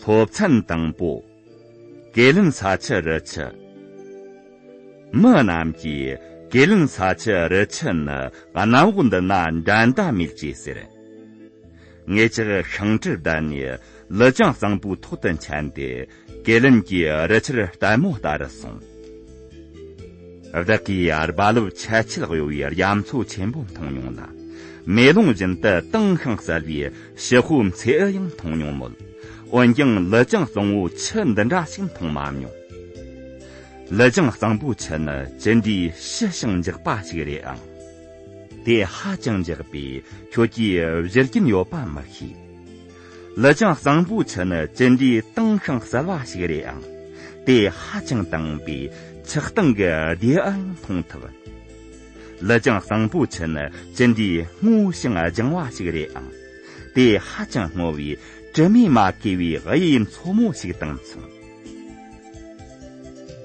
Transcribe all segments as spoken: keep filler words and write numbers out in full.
ཐོབ་ཚན་དང་པོ། ཀེ་ལིན་ས་ཆུ་རི་ཆུ། མི་རྣམས་ཀྱིས་ཀེ་ལིན་ས་ཆུ་རི་ཆུ་ནི་གནམ་འོག་འདི་ན་འགྲན་ཟླ་མེད་ཅེས་ཟེར། ངེད་ཅག་ཤིང་བྲུར་བསྡད་ནས་ལི་ཅང་གཙང་པོའི་ཐོག་ཏུ་འཕྱན་ཏེ། ཀེ་ལིན་གྱི་རི་ཆུར་ལྟད་མོ་ལྟ་རུ་སོང་། བདག་གིས་རྦ་རླབས་ཆལ་ཆོལ་གཡོ་བའི་རྒྱ་མཚོ་ཆེན་པོ་མཐོང་མྱོང་ལ། མེ་ལོང་བཞིན་དུ་དྭངས་ཤིང་གསལ་བའི་ཕྱི་ཧོ་མཚེའུ་ཡང་མཐོང་མྱོང་མོད། འོན་ཀྱང་ལི་ཅང་གཙང་བོའི་ཆུ་འདི་འདྲ་ཞིག་མཐོང་མ་མྱོང་། ལི་ཅང་གཙང་པོའི་ཆུ་ནི་ཅི་འདྲའི་ཞི་ཞིང་འཇགས་པ་ཞིག་རེད་ཨང་། དེ་ཧ་ཅང་འཇགས་པས་ཁྱོད་ཀྱིས་བཞུར་གྱིན་ཡོད་པ་མི་ཤེས། ལི་ཅང་གཙང་པོའི་ཆུ་ནི་ཅི་འདྲའི་དྭངས་ཤིང་གསལ་བ་ཞིག་རེད་ཨང་། དེ་ཧ་ཅང་དྭངས་པས་ཆུ་སྟེང་གི་རྡེའུ་ཡང་མཐོང་ཐུབ། ལི་ཅང་གཙང་པོའི་ཆུ་ནི་ཅི་འདྲའི་སྔོ་ཞིང་ལྗང་བ་ཞིག་རེད་ཨང་། དེ་ཧ་ཅང་སྔོ་བས་དྲི་མས་མ་གོས་པའི་གཡས་མཚོ་མོ་ཞིག་དང་མཚུངས།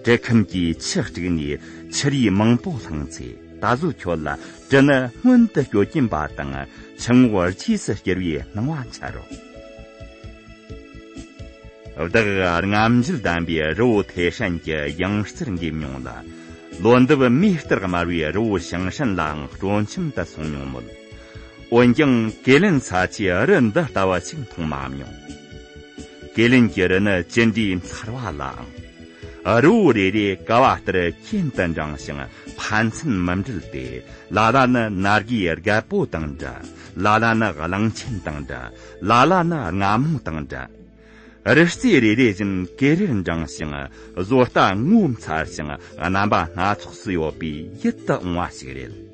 དྲི་ཁམ་གྱིས་ཆུ་དཀྲུགས་ནས་ཆུ་རུས་མང་པོ་བླངས་ཚེ། ད་གཟོད་ཁྱོད་ལ་དྲི་ནི་སྔོན་དུ་སྐྱོད་ཀྱིན་པ་དང་ཆུ་ངོགས་རྗེས་སུ་བསྐྱུར་བའི་སྣང་བ་འཆར་རོ། བདག་རྔམ་བརྗིད་ལྡན་པའི་རི་བོ་ཐེ་ཧྲན་གྱི་ཡང་རྩེར་འགྲིམ་མྱོང་ལ། ལོ་འདབ་མེ་ལྟར་དམར་བའི་རི་བོ་ཞང་ཧྲན་ལའང་སྤྲོ་འཆམ་དུ་སོང་མྱོང་མོད། འོན་ཀྱང་ཀེ་ལིན་ས་ཆའི་རི་འདི་ལྟ་བུ་ཞིག་མཐོང་མ་མྱོང་། ཀེ་ལིན་གྱི་རི་ནི་ཅི་འདྲའི་མཚར་བ་ལ་ཨང་། རི་བོ་རེ་རེ་ཀ་བ་ལྟར་གྱེན་དུ་འགྲེང་ཞིང་ཕན་ཚུན་མི་འབྲལ་ཏེ། ལ་ལ་ནི་ན་རྒས་རྒད་པོ་དང་འདྲ། ལ་ལ་ནི་གླང་ཆེན་དང་འདྲ། ལ་ལ་ནི་རྔ་མོང་དང་འདྲ། རི་རྩེ་རེ་རེ་བཞིན་ཀེ་རིར་འགྲེང་ཞིང་བཟོ་ལྟ་ངོ་མཚར་ཞིང་རྣམ་པ་སྣ་ཚོགས་སུ་ཡོད་པའི་ཡིད་དུ་འོང་བ་ཞིག་རེད།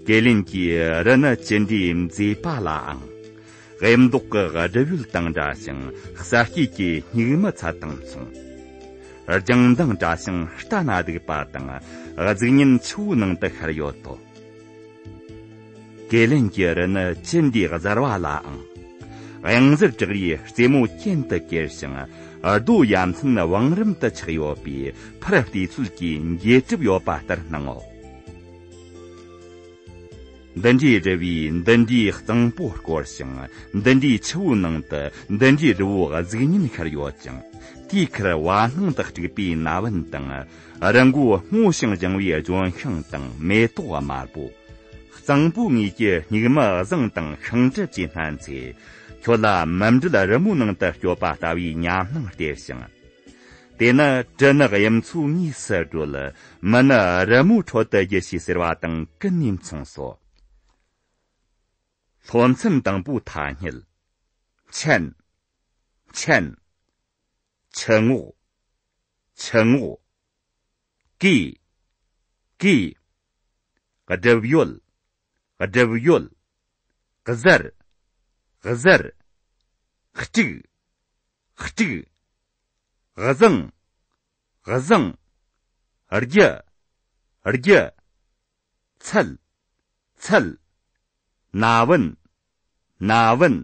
ཀེ་ལིན་གྱི་རི་ནི་ཅི་འདྲའི་མཛེས་པ་ལ་ཨང་། གཡུ་མདོག་གི་སྦྲུལ་ཡུལ་དང་འདྲ་ཞིང་གསལ་སྐྱེས་ཀྱི་སྨྱུག་མའི་ཚལ་དང་མཚུངས། ལྗང་མདངས་བཀྲ་ཞིང་ལྟ་ན་སྡུག་པ་དང་གཟུགས་བརྙན་ཆུ་བོའི་ནང་དུ་ཤར་ཡོད་དོ། ཀེ་ལིན་གྱི་རི་ནི་ཅི་འདྲའི་གཟར་བ་ལ་ཨང་། གཡང་གཟར་བྲག་རིའི་རྩེ་མོ་གྱེན་དུ་གྱེར་ཞིང་རྡོ་ཡ་མཚན་བང་རིམ་དུ་ཆགས་ཡོད་པའི་ཕར་བལྟས་ཚོད་ཀྱིས་འགྱེལ་གྲབས་ཡོད་པ་ལྟར་སྣང་ངོ་། འདི་འདྲའི་རི་བོས་འདི་འདྲའི་གཙང་པོ་བསྐོར་ཞིང་། འདི་འདྲའི་ཆུ་བོའི་ནང་དུ་འདི་འདྲའི་རི་བོ་གཟུགས་བརྙན་ཤར་ཡོད་ཅིང་། དེའི་ཁར་བ་སྣང་དུ་དཀྲུགས་པའི་ན་བུན་དང་། རི་མགོ་སྔོ་ཞིང་ལྗང་བའི་ལྗོན་ཤིང་དང་མེ་ཏོག་དམར་པོ། གཙང་པོའི་ངོས་ཀྱི་སྨྱུག་མའི་བཟང་དང་ཤིང་གྲུ་བཅས་སྣན་ཚེ། ཁྱོད་ལ་མི་འབྲལ་རི་མོའི་ནང་དུ་སྐྱོད་པ་ལྟ་བུའི་ཉམས་སྣང་སྟེར་ཞིང་། དེ་ནི་དྲི་ནི་གཡུ་མཚོའི་ངོས་སུ་བགྲོད། མི་ནི་རི་མོའི་ཁྲོད་དུ་རྒྱུ་ཞེས་ཟེར་བ་དང་ཀུན་ནས་མཚུངས་སོ། སློབ་ཚན་དང་པོའི་ཐ་སྙད། མཆན། མཆན། ཆུ་ངོགས། ཆུ་ངོགས། གོས། གོས། སྒྲིབ་ཡོལ། སྒྲིབ་ཡོལ། གཟར། གཟར། དཀྲུག། དཀྲུག། བཟང་། བཟང་། རྒྱུ། རྒྱུ། ཚལ། ཚལ། ན་བུན། ན་བུན།